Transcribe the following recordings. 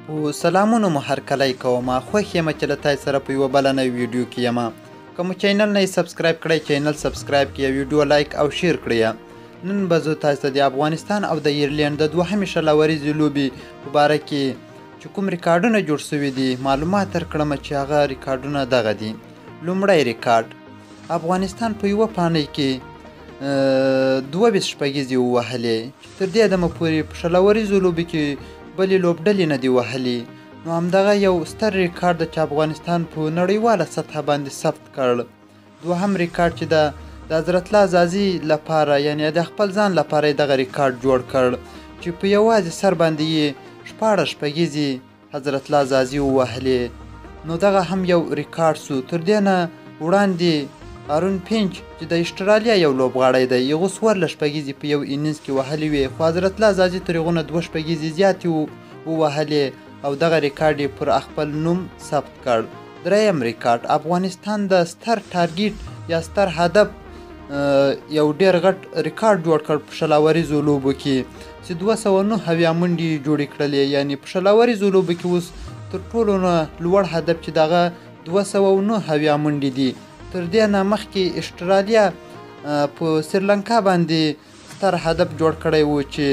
په سلامونو مو هرکلی کوم. خوښ یم چې له تاسو سره په یوه بله نوې ویډیو کې یم. که مو channel نه یې subscribe کړئ، channel subscribe کړئ، ویډیو like او share کړئ. نن به زه تاسو ته د افغانستان او د ایرلینډ د دوهمې 20 اوریزې لوبې په باره کې چې کوم ریکارډونه جوړ شوي دي معلومات درکړم، چې هغه ریکارډونه دغه دي. لومړی ریکارډ، افغانستان په یوه پاڼۍ کې 22 شپږیزې ووهلې چې تر دې دمه پورې په 20 اوریزو لوبو کې بلې لوبډلې نه دي وهلي. نو همدغه یو ستر ریکارډ ده چې افغانستان په نړیواله سطحه باندې ثبت کړ. دوهم ریکارډ چې ده د حضرت الله ځاځي لپاره، یعنې د خپل ځان لپاره یې دغه ریکارډ جوړ کړ چې په یوازې سر باندې یې 16 شپږیزې حضرت الله ځاځي ووهلې. نو دغه هم یو ریکارډ سو. تر دې نه وړاندې ارون پینچ چې د اسټرالیا یو لوبغاړی دی، هغه 14 شپږیزې په یو innings کې وهلې وې، خو حضرت الله ځاځي تر هغو نه 2 شپږیزې زیاتې ووهلې او دغه ریکارډ یې پر خپل نوم ثبت کړ. دریم ریکارډ، افغانستان د ستر target یا ستر هدف یو ډېر غټ ریکارډ جوړ کړ په 20 اوریزو لوبو کې چې 279 منډې یې جوړې کړلې. یعنې په 20 اوریزو لوبو کې اوس تر ټولو نه لوړ هدف چې دغه 279 منډې دي. تر دې نه مخکې اسټرالیا په سریلانکا باندې ستر هدف جوړ کړی و چې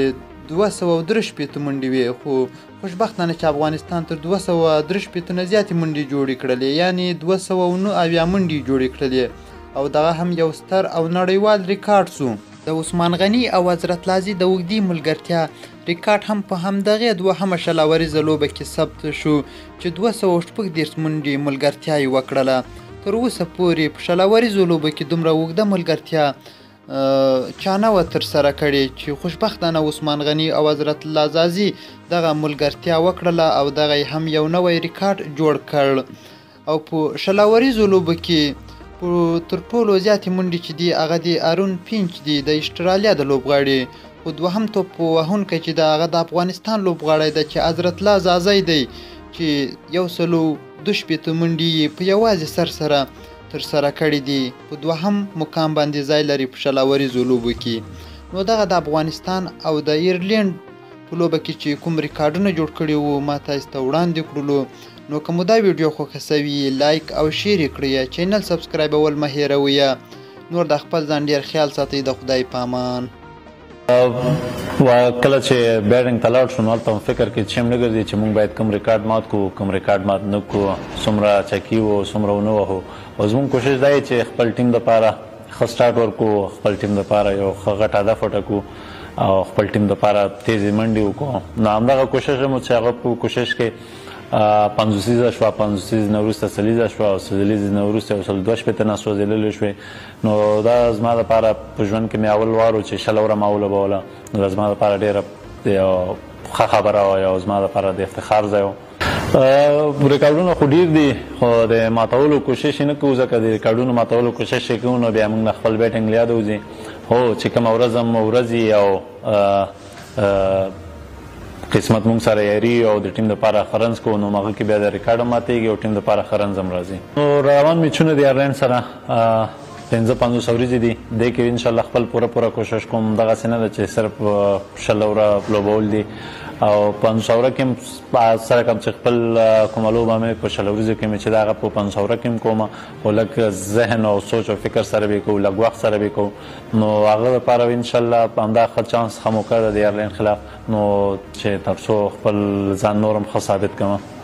263 منډې وې، خو خوشبختانه چې افغانستان تر 263 نه زیاتې منډې جوړې کړلې، یعنې 279 منډې جوړې کړلې او دغه هم یو ستر او نړیوال ریکارډ سو. د عثمان غني او حضرت لازي د اوږدې ملګرتیا ریکارډ هم په همدغې دوهمه 20 اوریزه لوبه کې ثبت شو چې 236 منډې ملګرتیا یې وکړله. تر اوسه پورې په 20 اوریزو لوبو کې دومره اوږده ملګرتیا چا نه وه ترسره کړې چې خوشبختانه عثمان غني او حضرت الله ځاځي دغه ملګرتیا وکړله او دغه یې هم یو نوی ریکارډ جوړ کړ. او په 20 اوریزو لوبو کې په تر ټولو زیاتې منډې چې دي هغه د ارون پینچ دي د اسټرالیا د لوبغاړي، خو دوهم توپ وهونکی چې ده هغه د افغانستان لوبغاړی ده چې حضرت الله ځاځی دی چې 162 منډې یې په یوازې سر سره ترسره کړې دي، په دوهم مقام باندې ځای لري په 20 اوریزو لوبو کې. نو دغه د افغانستان او د ایرلینډ په لوبه کې چې کوم ریکارډونه جوړ کړي وو ما تاسو ته وړاندې کړلو. نو که مو دا ویډیو خوښه سوي like او share یې کړئ، channel subscribe ول مه هېروئ. نور د خپل ځان ډېر خیال ساتئ. د خدای په امان. کله چې batting ته لاړ شو نو هلته هم فکر کې چې هم نه ګرځي چې موږ باید کوم ریکارډ مات کړو، کوم ریکارډ مات نه کړو، څومره چکي وو، څومره ونه وهو. او زموږ کوشش دا دی چې خپل ټیم دپاره ښه start ورکړو، خپل ټیم دپاره یو ښه غټ هدف وټاکو او خپل ټیم دپاره تیزې منډې وکړو. نو همدغه کوشش مو چې هغه په کوشش کې 50 شوه، 50 نه وروسته 100 شوه او 100 نه وروسته 162 نه سوځېدلې شوې. نو دا زما دپاره په ژوند کې مې اول وار و چې 20 اوره ما ولوبوله. نو دا زما دپاره ډېره یو ښه خبره وه، یو زما دپاره د افتخار ځای و. ریکارډونه خو ډېر دي، خو د ماتولو کوشش یې نه کوو، ځکه د ریکارډونو ماتولو کوشش یې کوو نو بیا موږ نه خپل batting له یاده وځي. هو چې کومه ورځ هم ورځي او قسمت مونږ سره یاري او د ټیم دپاره ښه runs کوو نو هغه کې بیا د ریکارډ هم ماتېږي او ټیم دپاره ښه runs هم راځي. نو روان میچونه د ایرلینډ سره 55 اوریزې دي، دې کې انشاءالله خپل پوره پوره کوشش کوم. دغسې نه ده چې صرف 20 اوره لوبول دي او 50 اوره کې هم سره کوم چې خپل کومه لوبه مې په 20 اوریزو کې مې چې ده هغه په 50 اوره کې هم کوم، خو لږ ذهن او سوچ او فکر سره به یې کوو، لږ وخت سره به یې کوو. نو هغه دپاره انشاءالله همدا ښه چانس ښه موقع ده د ایرلینډ خلاف، نو چې تر څو خپل ځان نور هم ښه ثابت کړم.